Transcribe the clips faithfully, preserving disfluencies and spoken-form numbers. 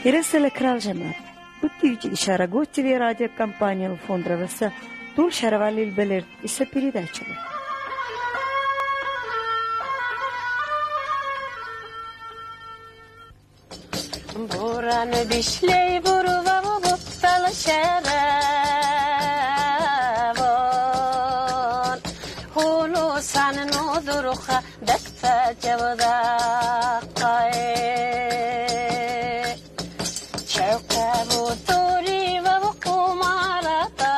Эресэлэ крал жемар. Быдтыгы чик шараготи ви радиокомпания фондра веса тул шаравалил белер иса передача. Буран бишлей бурва бу буттал шаравон. Хулусан нудурха дакта чавдакай. Чалка бутури ва бу кумарата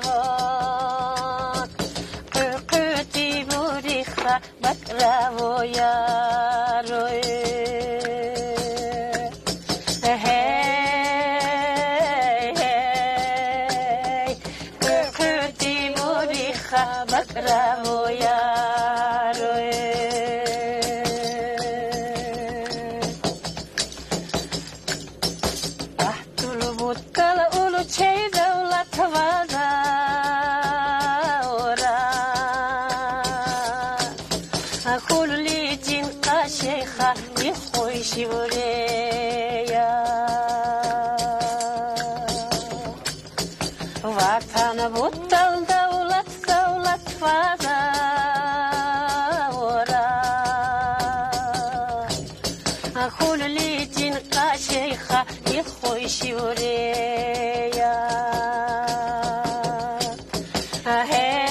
бу. Кукути буриха бакра бу ярой. Хей, хей. Кукути буриха бакра бу ярой. Ахтул буттал улу чей давлат вада ора. Ахулли чин къашейха бихуй шиврея. Ватан буттал давлат, давлат вада ора. Хулли чин къашейха бихуй шиврея. Хей,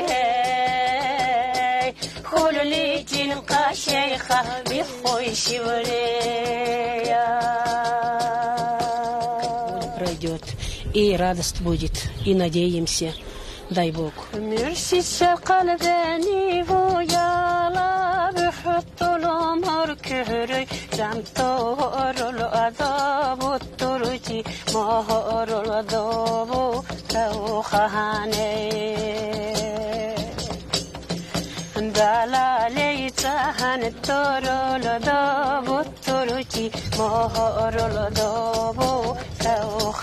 хей. Хулли чин къашейха бихуй шиврея. Пройдёт, и радость будет, и надеемся, дай Бог. Мюрсиса къалбени вуяла бухтулу моркюрюй, жан торулу адо бутуручи, морулу добу таухане. Далалей цахан торолодо бутуручи, моролодо бутаухане.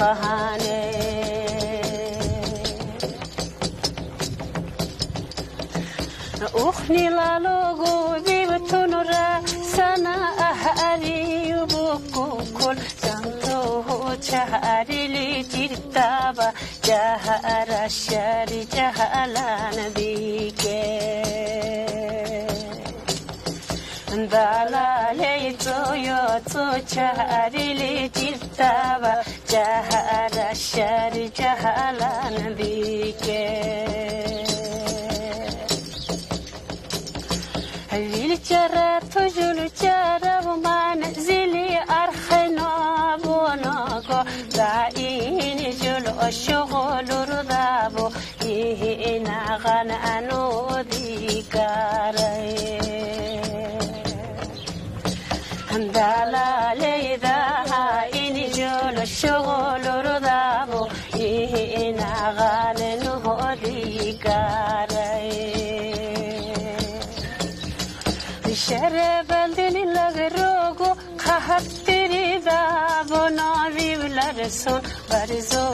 Ухнилалого бибтунура сана ахари юбукукул, санто чахарили чиртаба, чахара шари чахалан бике. Далалей цойо цо чахарили чиртаба, чахара шари чахалан бике. Вил чара тужул чара бу манзили архено боного, да ини жул ошугулур да бу, инаган ану дикарай. Далалей да ини жул ошугулур да бу, инаган ану дикарай. Шеребелдили лагрогу къахаттири да бу, но вивлер сун барзу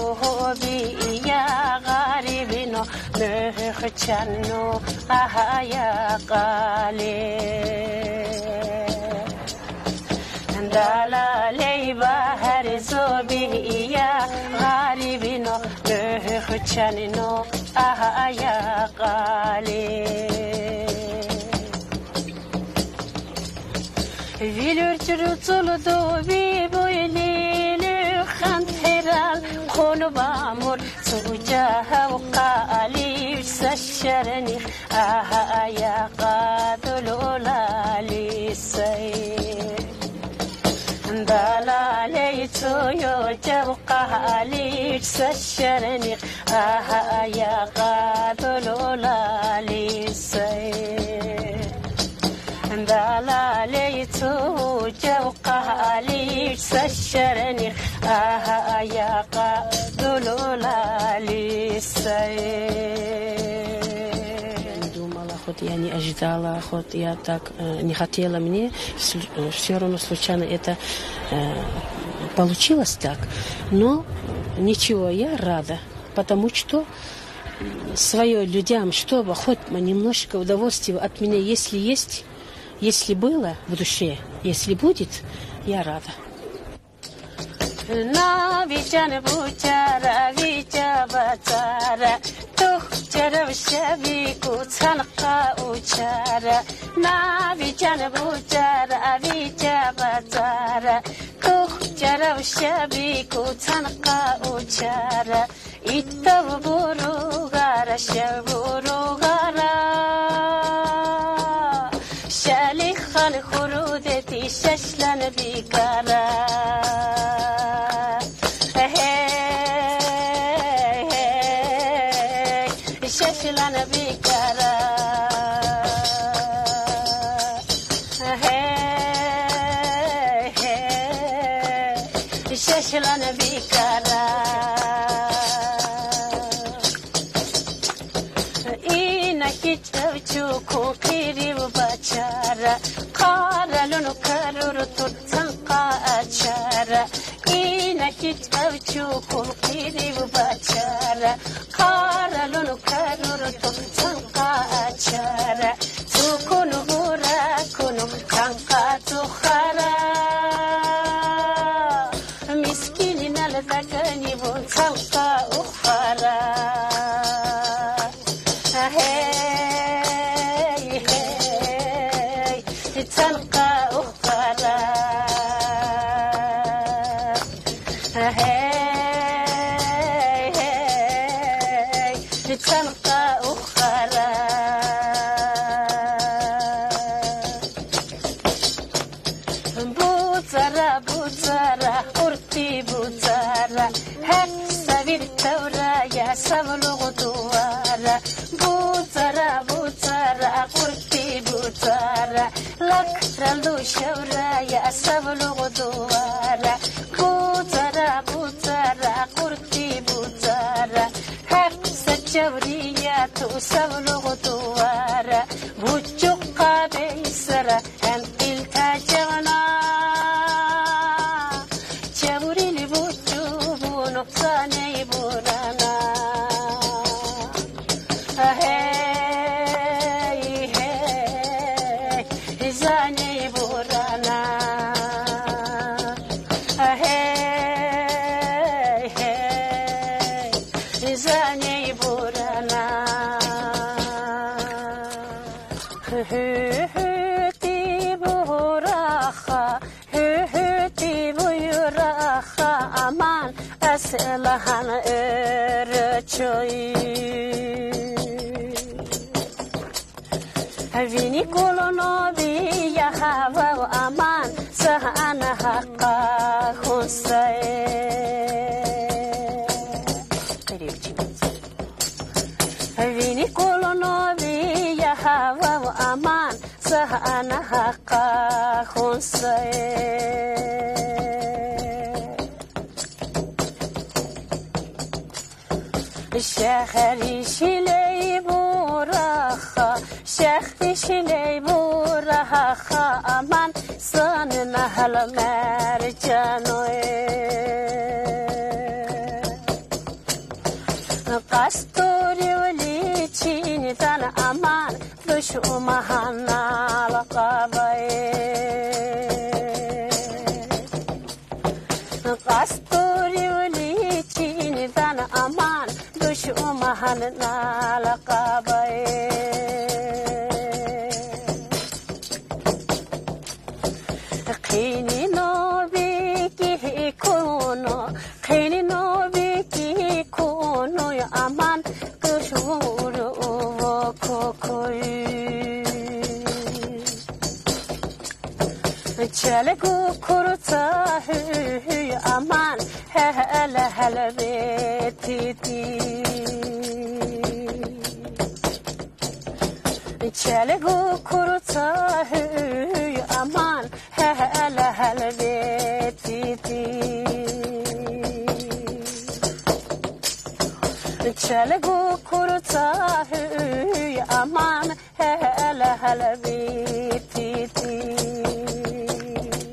би ия, гарибино мюхчанну ахая къали. Далалей бахар зобия, гарибино мюхчанну ахая къали. Вилюр чуру цулу дуби буйли люхан херал, кону бамур цу чахав къали са шарни ахая къадулу лали сай. Далалей цуйо чав къали са шарни ахая къадулу лали сай. Далалей цу чав къали са шарни ахая къадулу лали сай. Не думала, хоть я не ожидала, хоть я так, э, не хотела. Мне всё равно случайно это, э, получилось так. Но ничего, я рада, потому что своё людям, чтобы хоть немножко удовольствия от меня, если есть, Если было в душе, если будет, я рада.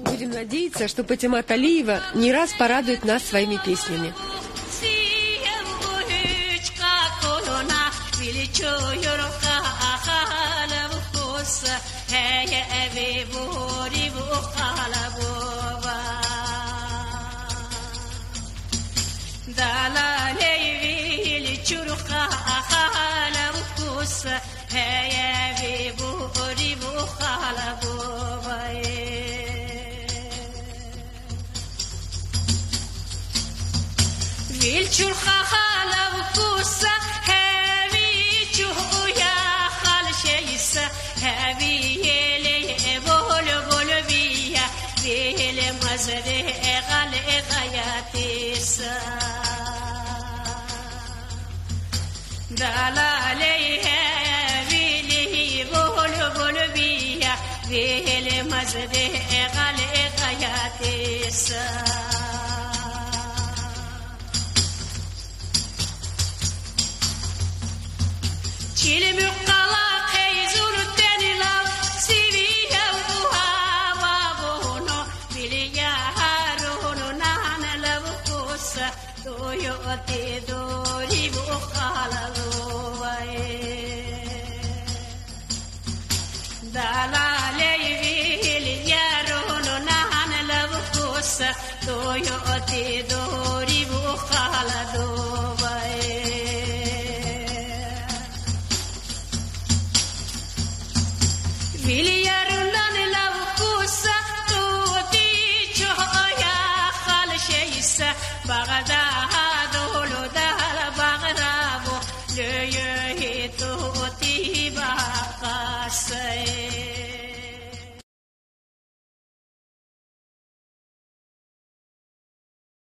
Будем надеяться, что Патимат Алиева не раз порадует нас своими песнями. Heye evi buri bu kala buba. Dalaley vil çurka kala bu kusa. Heye evi buri bu kala buba. Vil çurka kala bu kusa, hevi çuya kal şeysa, hevi yele bol bol biya, vil mazde kal kayatisa. Dalaley hevi li bol bol biya, vil mazde kal kayatisa. Çil mükala keyzul tenila, sivi hevu hava bunu, vil yarunu nan lav kusa, doyo te dori bu kala luvae. Dalaley vil yarunu nan lav kusa, doyo te dori bu kala luvae.